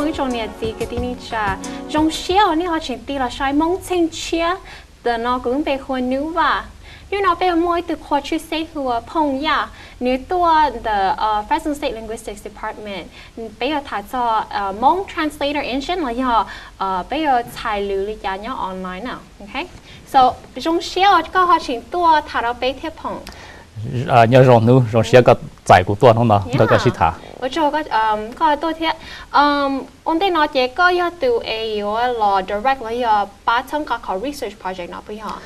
Ib tsoom niam txiv kwv tij neej tsa, zoo siab uas nej ho tseem tig los saib Hmoob Txheej Tshiab. Ntawm no kuv lub npe hu ua Nuj Vaj. Hnub no peb yuav muaj ib tug qhua tshwj xeeb hu ua Phooj Yaj, nws tuaj ntawm Fresno State Linguistics Department. Peb yuav tham txog Hmoob Translator Engine los yog peb yuav txhais lus li cas nyob online na. So, zoo siab uas koj ho tseem tuaj tham rau peb thiab Phooj. Nyob zoo Nuj, zoo siab koj txais kuv tuaj hnub no nrog koj sib tham. Ua tsaug koj tuaj thiab. Ua ntej no ces koj yog tus es yuav los direct los yog pab txhawb nqa qhov research project no puas yog?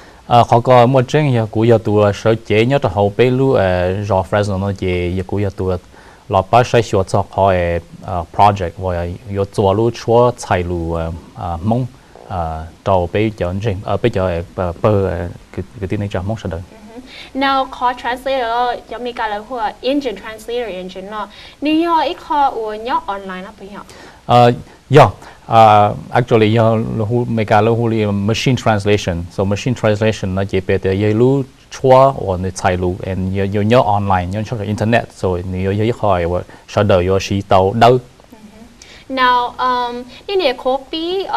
Qhov ko muaj tseeb, yog kuv yog tus sawv cev nyob rau hauv peb lub zos Fresno no ces yog kuv yog tus los pab saib xyuas txog qhov project uas yuav txua lub tshuab txhais lus Hmoob rau peb cov ntseeg, peb cov pawg kwv tij neej tsa Hmoob sawv daws. No qhov translator, cov Mes Kas lawv hu ua engine, translator engine no, nws yog ib qho uas nyob online no puas yog? Yog, actually yog Mes Kas lawv hu li machine translation. So machine translation no ces piv tias yog lub tshuab uas nws txhais lus, yuav nyob online, nyob internet, so nws yuav yog ib qho uas sawv daws yuav siv tau dawb. No, nej niam qhuav pib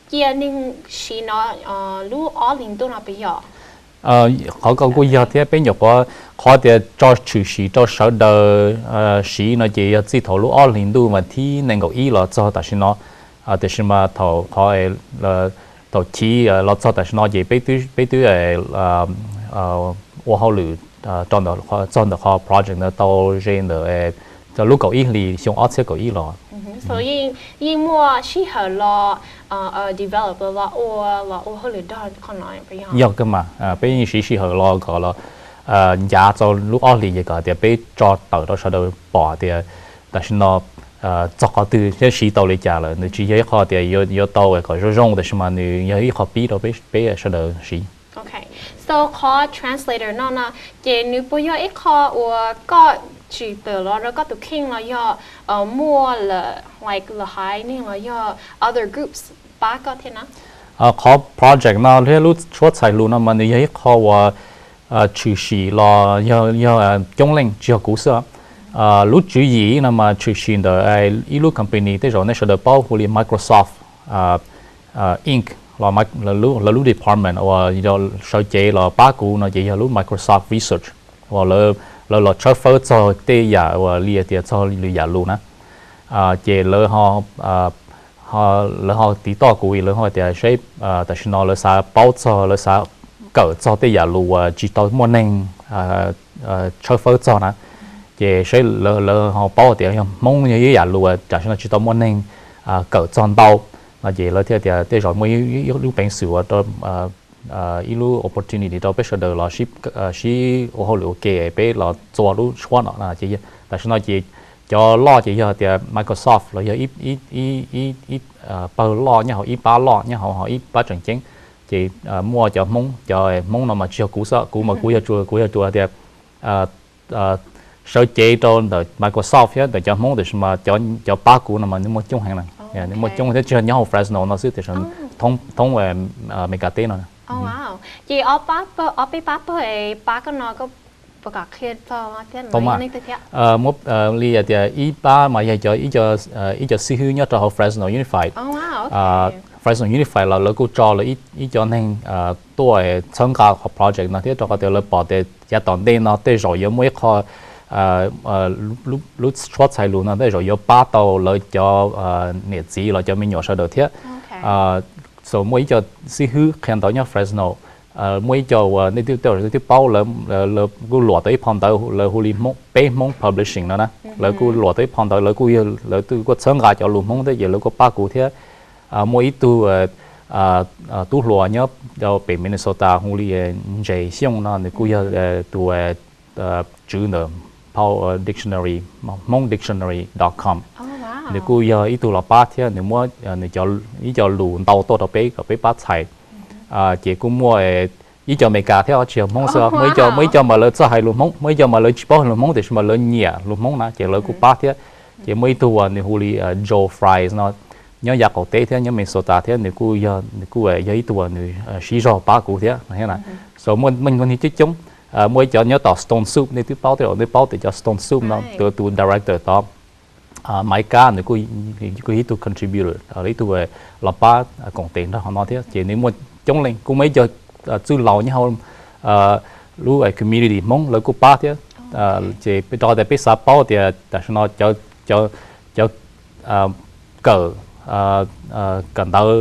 cia neeg siv no lub ob hlis ntuj no puas yog? Qhov ko kuj yog thiab, peb nyuam qhuav, qhov tias tso tshwm sim rau sawv daws siv no ces yog txij thaum lub ob hlis ntuj vas thib nees nkaum ib los txog tam sim no. Tiam sis mas thaum qhov, thaum chiv los txog tam sim no ces peb twb ua hauj lwm txog ntawm qhov project ntawd tau ze ntawm lub kaum ib hlis xyoo ob txhiab kaum ib los. Yeej muaj sij hawm los develop los ua, los ua hauj lwm nrog qhov no puas yog? Yog kawg mas, peb yeej siv sij hawm los kom los ncav txog lub ob hlis ces kom tias peb tso tawm rau sawv daws pom tias tam sim no txog qhov twg thiab siv tau li cas lawm. Nws tsis yog ib qho tias yuav tau kom zoo zoo, tab sis mas nws yog ib qho pib rau peb sawv daws siv. So qhov translator no no ces nws puas yog ib qho uas koj tsim tawm los rau koj tus kheej los yog muaj lawm, like lawv haiv neeg los yog other groups pab koj thiab na? Qhov project no thiab lub tshuab txhais lus no mas nws yog ib qho uas tshwm sim los yog coob leej, tsis yog kuv xwb. Lub tswv yim no mas tshwm sim ntawm ib lub company, tej zaum nej sawv daws paub hu li Microsoft Inc, lawv lub department uas sawv cev los pab kuv no ces yog lub Microsoft Research uas lawv los tshawb fawb txog tej yam uas li tias txog lwm yam lus na. Ces lawv ho tiv toj kuv, lawv ho tias seb tam sim no lawv xav paub txog, lawv xav kawm txog tej yam lus uas tsis tau muaj neeg tshawb fawb txog na. Ces seb lawv ho paub tias yog Hmoob yog ib yam lus uas tam sim no tsis tau muaj neeg kawm txog ntau no ces lawv thiaj tias tej zaum muaj ib lub peev xwm uas rau ib lub opportunity rau peb sawv daws los sib ua hauj lwm ua ke, peb los txua lub tshuab no. Tam sim no ces cov loj ces yog tias Microsoft los yog ib pawg loj nyob hauv ib pab loj nyob hauv, hauv ib pab tseem ceeb. Ces muaj cov Hmoob, cov Hmoob no mas tsis yog kuv xwb, kuv mas kuv yog tsuas, kuv yog tsuas tias sawv cev rau ntawm Microsoft thiab ntawm cov Hmoob, tiam sis mas cov pab kuv no mas nws muaj coob heev na. Nws muaj coob thiab tsis yog nyob hauv Fresno no xwb, tiam sis thoob Amelikas teb no. Ces ob peb pab pawg pab koj no, koj puas kam qhia txog thiab? Muab li tias ib pab mas yog ib co xib hwb nyob rau hauv Fresno Unified. Fresno Unified los lawv kuj tso lawv ib co neeg tuaj txhawb nqa qhov project no thiab, rau qhov tias lawv pom tias yav tom ntej no tej zaum yuav muaj ib qho lub tshuab txhais lus no tej zaum yuav pab tau lawv cov niam txiv los cov me nyuam sawv daws thiab. So muaj ib co xib hwb qhia ntawv nyob Fresno, muaj ib co uas nej twb, tej zaum nej twb paub, lawv kuj luam tau ib phau ntawv, lawv hu li Peb Hmoob Publishing no na. Lawv kuj luam tau ib phau ntawv, lawv kuj, lawv kuj txhawb nqa cov lus Hmoob thiab ces lawv kuj pab kuv thiab. Muaj ib tug tub hluas nyob rau pem Minnesota hu li Ntses Xyooj no, nws kuj yog tus tswv ntawm phau dictionary, hmongdictionary dot com. Nws kuj yog ib tug los pab thiab, nws muab nws ib co lus ntau tuaj rau peb kom peb pab txhais. Ces kuj muaj ib co Amelikas thiab, tsis yog Hmoob xwb, muaj ib co, muaj ib co mas lawv txawj hais lus Hmoob, muaj ib co mas lawv tsis paub hais lus Hmoob tiam sis mas lawv nyiam lus Hmoob na ces lawv kuj pab thiab. Ces muaj ib tug uas nws hu li Joe Fries no, nyob yav qaum teb thiab nyob Minnesota thiab, nws kuj yog, nws kuj yog ib tug uas nws siv zog pab kuv thiab no thiab na. So muaj me nyuam coob coob. Muaj ib co nyob tom Stone Soup, nej twb paub, tej zaum nej paub tias cov Stone Soup no, tus, tus director tod Maiv Kab nws kuj yog ib tug contributor, ib tug los pab koom tes nrog qhov no thiab. Ces nws muaj coob leej, kuj muaj ib co txwj laus nyob hauv lub community Hmoob lawv kuj pab thiab. Ces rau qhov tias peb xav paub tias tam sim no cov kawm kawm ntawv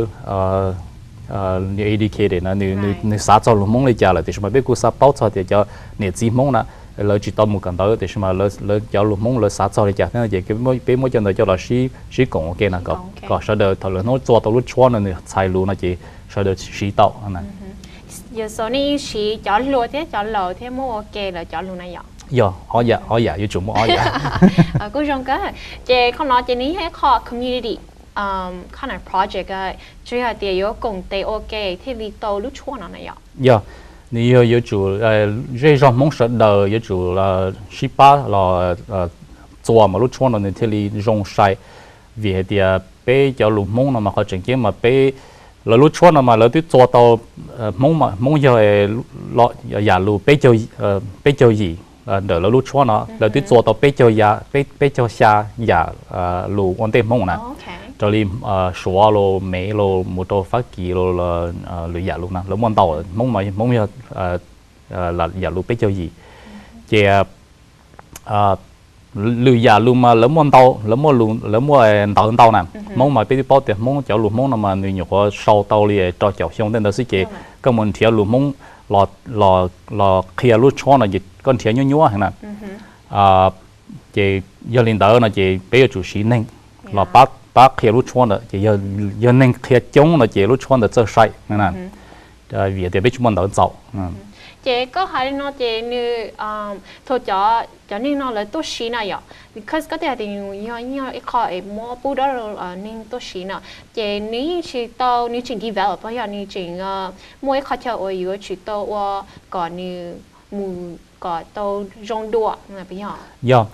educated na, nws xav txog lus Hmoob li cas lawm, tiam sis mas peb kuj xav paub txog tias cov niam txiv Hmoob na, lawv tsis tau mus kawm ntawv tiam sis mas lawv cov lus Hmoob lawv xav txog li cas thiab no, ces peb muab cov ntawd coj los sib koom ua ke na, kom sawv daws thaum lawv hnub txua tau lub tshuab no nws txhais lus no ces sawv daws siv tau na. Yog xav nej yeej siv cov hluas thiab cov laus thiab muab ua ke lawv cov lus na yom? Yog ob yam, ob yam, yuav tsum muaj ob yam. Kuj zoo kawg. Ces qhov no ces nws yog ib qho community kind of project, tsis yog hais tias yuav koom tes ua ke thiaj li tau lub tshuab no na yom? Yog, nws yog yuav tsum zej zog Hmoob sawv daws yuav tsum sib pab los txua mas lub tshuab no nws thiaj li zoo sai. Vim hais tias peb cov lus Hmoob no mas qhov tseem ceeb mas peb, lawv lub tshuab no mas lawv twb txua tau, Hmoob, Hmoob yog yam lus peb caug yim ntawm lawv lub tshuab no, lawv twb txua tau peb caug xya yam lus ua ntej Hmoob na, raws li Suav los, Mev los, mus rau Fab Kis los, lwm yam lus na lawv muaj ntau. Hmoob mas Hmoob yog yam lus peb caug yim. Ces lwm yam lus mas lawv muaj ntau, lawv muaj ntawv ntau na. Hmoob mas peb twb paub tias Hmoob cov lus Hmoob no mas nws nyuam qhuav sau tau li rau caum xyoo tej ntawd xwb ces koj mus nrhiav lus Hmoob los qhia lub tshuab no ces koj nrhiav nyuaj nyuaj heev na. Ces yog li ntawd no ces peb yuav tsum siv neeg los pab qhia lub tshuab ntawd, ces yog neeg qhia coob no ces lub tshuab ntawd txawj sai, vim tias peb tsis muaj ntawv ntxaus. Ces koj hais li no ces nws, thaum cov neeg no lawv tuaj siv na yom, because koj twb hais tias nws yog ib qho es muab pub rau neeg tuaj siv no, ces nws yeej tsis tau, nws tseem develop, yog nws tseem muaj ib qho chaw uas yuav tsum tau ua kom nws mus kom tau zoo dua, yog? Yog,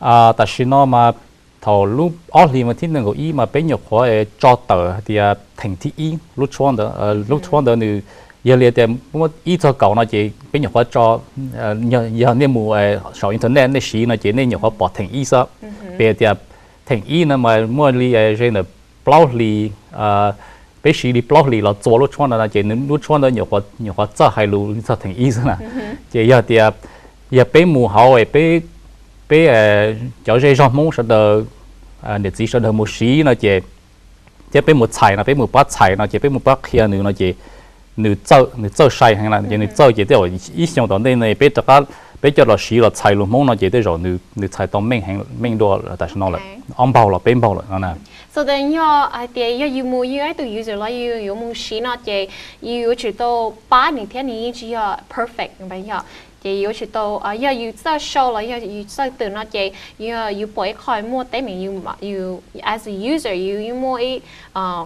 tam sim no mas thaum lub ob hlis mas thib nees nkaum ib mas peb nyuam qhuav tso tawm hais tias theem thib ib lub tshuab ntawd, lub tshuab ntawd nws, yog li tias muab ib txog kaum no ces peb nyuam qhuav tso, yog nej mus saum internet nej siv no ces nej nyuam qhuav pom theem ib xwb. Peb tias theem ib no mas muaj li ze ntawm plaub hlis, peb siv li plaub hlis los txua lub tshuab ntawd no ces lub tshuab ntawd nyuam qhuav txawj hais lus li txog theem ib xwb na. Ces yog tias, yog peb mus hauv es peb, peb cov zej zog Hmoob sawv daws, niam txiv sawv daws mus siv no ces, thiab peb mus txhais no, peb mus pab txhais no ces peb mus pab qhia nws no ces nws txawj, nws txawj sai heev na. Ces nws txawj ces tej zaum ib xyoo tom ntej no peb rov qab peb coj los siv los txhais lus Hmoob no ces tej zaum nws txhais tau meej heev, meej dua tam sim no lawm, ob npaug los peb npaug lawm no na. So then yog hais tias yog yus mus, yus ib tug user los yus yuav mus siv no ces yus yuav tsum tau pab nws thiab, nws yeej tsis yog perfect, yog, ces yuav tsum tau, yog yus txawj sau los yog yus txawj twm no ces yus pom ib qho muaj teeb meem, yus as a user yus yeej muaj ib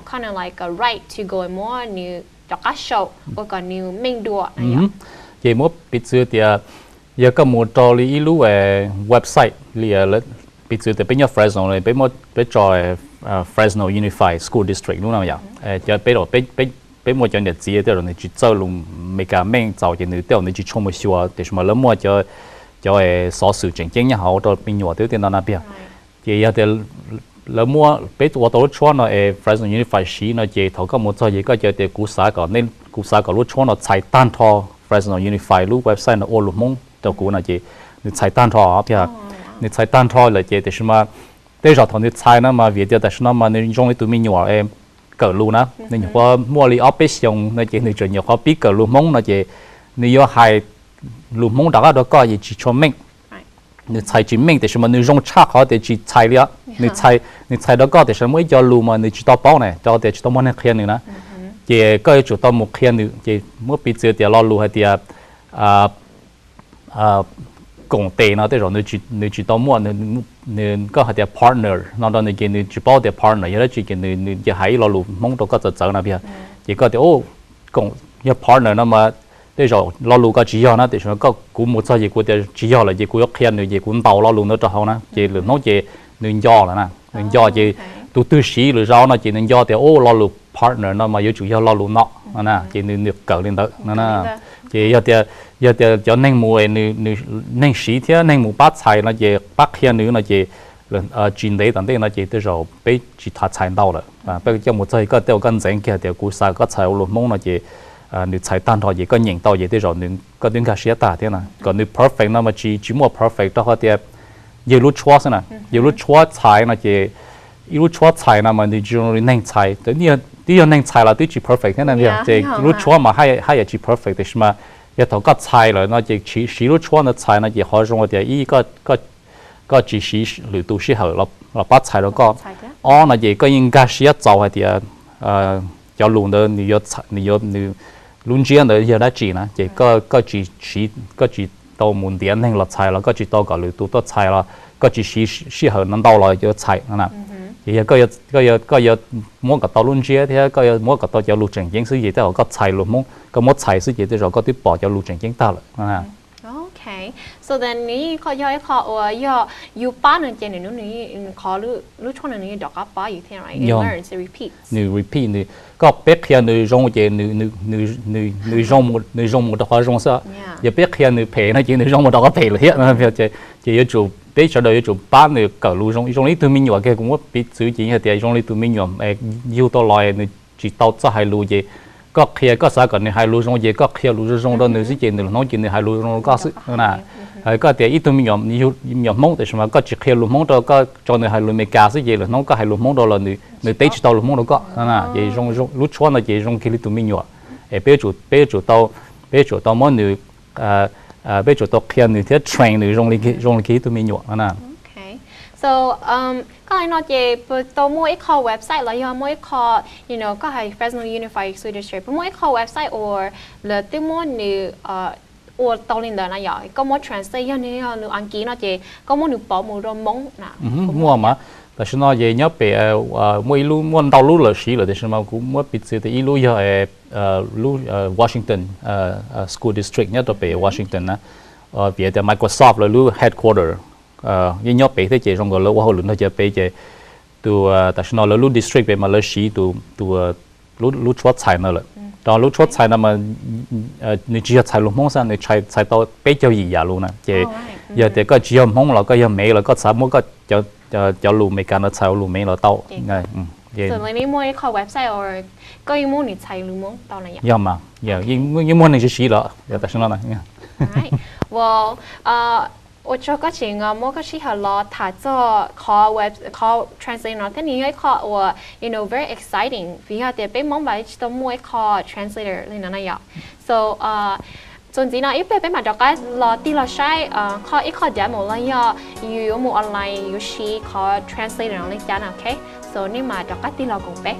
kind of like a right to go muab nws rov qab sau ua kom nws meej dua. Ces muab piv txwv tias yog koj mus rau li ib lub website li, piv txwv tias peb nyob Fresno, peb tso Fresno Unified School District lub no yom, peb, peb muaj cov niam txiv tej zaum nws tsis txawj lus Meskas meej txaus ces nws tej zaum nws tsis tshua mus xyuas, tiam sis mas lawv muaj cov, cov xov xwm tseem ceeb nyob hauv rau me nyuam twb tej no na piag. Ces yog tias lawv muab, peb ua tau lub tshuab no es Fresno Unified siv no ces thaum koj mus txog ces koj cia tias kuv xav kom, kuv xav kom lub tshuab no txhais tag nrho Fresno Unified lub website no ua lus Hmoob rau kuv no ces nws txhais tag nrho, nws txhais tag nrho lawm ces tiam sis mas tej zaum thaum nws txhais no mas vim tias tam sim no mas nws zoo li tus me nyuam kawm lus na, nws nyuam qhuav muaj li ob peb xyoos no ces nws tseem nyuam qhuav pib kawm lus Hmoob no ces nws yuav hais lus Hmoob rov qab rau koj ces tsis tshua meej. Nws txhais tsis meej tiam sis mas nws zoo tshaj qhov tias tsis txhais li os. Nws txhais, nws txhais rau koj tiam sis muaj ib co lus mas nws tsis tau paub na, rau tias tsis tau muaj neeg qhia nws na. Ces koj yuav tsum tau mus qhia nws, ces muab piv txwv tias lo lus hais tias koom tes no tej zaum nws tsis tau muaj, nws, koj hais tias partner no rau nws ces nws tsis paub tias partner yog dab tsi ces nws cia hais ib lo lus Hmoob rau koj txawv txawv no piag. Ces koj tias, koom, yog partner no mas tej zaum lo lus ko tsis yog na, tiam sis koj, kuv mus txog ces kuv tias tsis yog lawm ces kuv yuav qhia nws ces kuv ntaus lo lus ntawd rau hauv na ces lwm hnub ces nws nco lawm na. Nws nco ces tus twg siv lwm zaus no ces nws nco tias, u, lo lus partner no mas yuav tsum yog lo lus no no na, ces nws, nws kawm li ntawd no na. Ces yog tias, yog tias cov neeg mus, nws, neeg siv thiab neeg mus pab txhais no ces pab qhia nws no ces tsis ntev tom ntej no ces tej zaum peb tsis txhais ntau lawm. Peb coj mus txog koj tej uas koj ntxeev kiag tias kuv xav koj txhais ua lus Hmoob no ces nws txhais tag nrho ces koj nyeem tau ces tej zaum koj twb nkag siab tag thiab na. Kom nws perfect no mas tsis tsis muaj perfect rau qhov tias yog lub tshuab xwb na. Yog lub tshuab txhais no ces ib lub tshuab txhais no mas nws tsis zoo li neeg txhais. Twb yog neeg txhais los twb tsis perfect thiab na. Ces lub tshuab mas haj yam tsis perfect tiam sis mas yog thaum koj txhais lawm no ces siv lub tshuab ntawd txhais no ces qhov zoo tias ib, koj tsis siv lwm tus sij hawm los pab txhais rau koj. Ob no ces koj yeej nkag siab txaus hais tias cov lus ntawd nws yuav, nws lub ntsiab ntawd yog dab tsi na ces koj tsis tau mus ntiav neeg los txhais los koj tsis tau kom lwm tus tuaj txhais los koj tsis siv sij hawm no ntau los yuav txhais no na. Ces yog koj yuav muab kom tau lub ntsiab thiab koj yuav muab kom tau cov lus tseem ceeb xwb ces tej zaum koj txhais lus Hmoob, koj muab txhais xwb ces tej zaum koj twb pom cov lus tseem ceeb tag lawm. Okay, so then nws yeej yog ib qho uas yog yus pab nws ces nws, qhov lub tshuab nws nws rov qab pab yus thiab, right? It learns, it repeats. Nws repeat, nws, koj peb qhia nws zoo ces nws zoo mus rau qhov zoo xwb. Yog peb qhia nws phem no ces nws zoo mus rau qhov phem lawm thiab. Ces yuav tsum, peb sawv daws yuav tsum pab nws kawm lus zoo, zoo li ib tug me nyuam kiag. Kuv muab piv txwv ces yog tias zoo li tus me nyuam yug tau los nws tsis tau txawj hais lus ces koj qhia, koj xav kom nws hais lus zoo ces koj qhia lus zoo zoo rau nws xwb ces nws lwm hnub ces nws hais lus zoo rau koj xwb na. Koj tias ib tug me nyuam, me nyuam Hmoob tiam sis mas koj tsis qhia lus Hmoob rau, koj tso nws hais lus Amelikas xwb ces lwm hnub koj hais lus Hmoob rau los nws teb tsis tau lus Hmoob rau koj. Ces lub tshuab no ces zoo kiag li tus me nyuam. Es peb yuav tsum tau, peb yuav tsum tau muab nws, peb yuav tsum tau qhia nws thiab train nws zoo li kiag ib tug me nyuam na. So koj hais no ces puas tau muaj ib qho website los yog muaj ib qho, you know, koj hais Fresno Unified School District, puas muaj ib qho website uas lawv twb muab nws ua tau li ntawd na? Yog koj muab translate, yog nws yog lus Askiv no ces koj muab nws pauv mus rau Hmoob na? Muaj mas, tam sim no ces nyob pem, muaj ib lub, muaj ntau lub lawv siv lawm tiam sis mas kuv muab piv txwv tias ib lub yog lub Washington School District nyob rau pem Washington na. Vim tias Microsoft lawv lub headquarter yeej nyob pem thiab ces zoo nkaus lawv ua hauj lwm nrog cov pem ces tus, tam sim no lawv lub district pem mas lawv siv tus, lub tshuab txhais no lawm. Rau lub tshuab txhais no mas nws tsis yog txhais lus Hmoob xwb, nws txhais tau peb caug yim yam lus na. Ces yog tias koj tsis yog Hmoob los koj yog Mev los koj xav muab koj cov lus Amelikas no txhais ua lus Mev los tau. Yog mas, yeej muaj neeg siv siv los tam sim no. Ua tsaug koj tseem muab koj sij hawm los tham txog qhov translate no thiab nws yog ib qho uas, you know, very exciting vim yog tias peb Hmoob mas tsis tau muaj ib qho translator li no na yom. So txuas ntxiv no ib pliag peb mam rov qab los tig los saib qhov, ib qho demo los yog yus yuav mus online yuav siv qhov translator no li cas na. Okay, so nej mam rov qab tig los koom peb.